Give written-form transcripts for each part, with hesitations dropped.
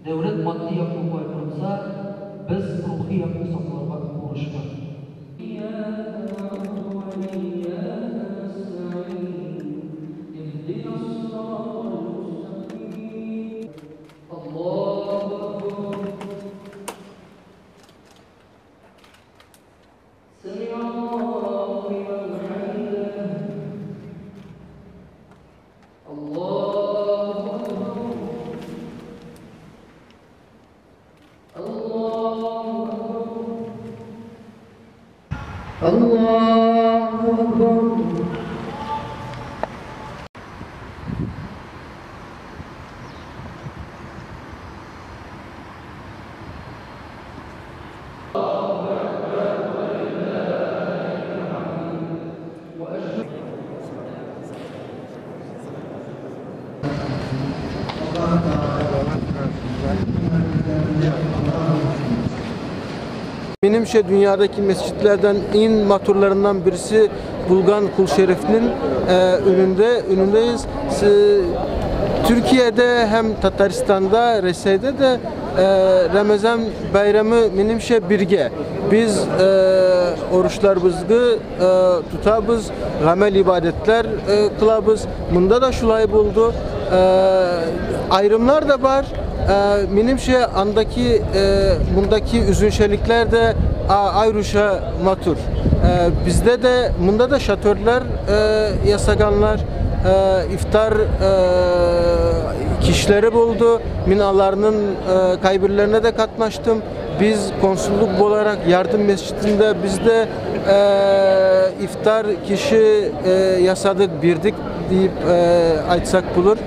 Дәүләт матди якны кайгыртса, без рухи якны сакларга бурычлы. Allahu Akbar. Menimce dünyadaki mescitlerden en maturlarından birisi Bulgan Kul Şerif'in önündeyiz. Türkiye'de hem Tataristan'da, Resey'de de Ramazan bayramı menimce birge. Biz oruçlarımızı tutabız, amel ibadetler kılabız. Bunda da şulay buldu. Ayrımlar da var. Menimce andaki bundaki üzünşelikler de ayrışa matur. Bizde de bunda da şatörler yasaganlar, iftar kişileri buldu. Minalarının kaybirlerine de katlaştım. Biz konsulluk olarak yardım mescidinde bizde iftar kişi yasadık birdik deyip aytsak bulur.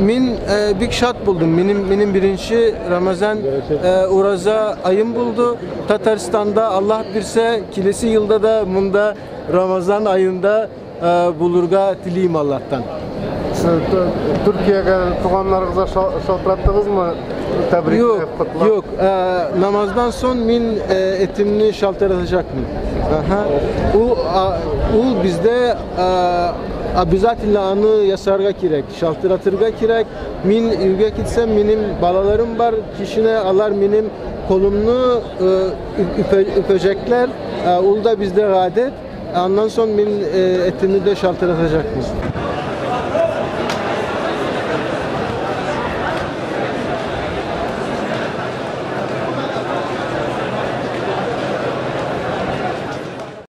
Min bir şat buldum. Benim birinci Ramazan Uraza ayım buldu. Tataristan'da Allah bilse kilisi yılda da bunda Ramazan ayında bulurga dileyim Allah'tan. Türkiye'ye tuğanlarınıza şaltırattınız mı? Tebrik, yok, yok. Namazdan son min etimini şaltıratacak mı? Aha. Ul bizde bizatiyle anı yasarga kirek, şaltıratırga kirek. Min üge gitsem benim balalarım var, kişine alar benim kolumnu öpecekler. Ul da bizde adet. Ondan sonra min etini de şaltıratacak mı?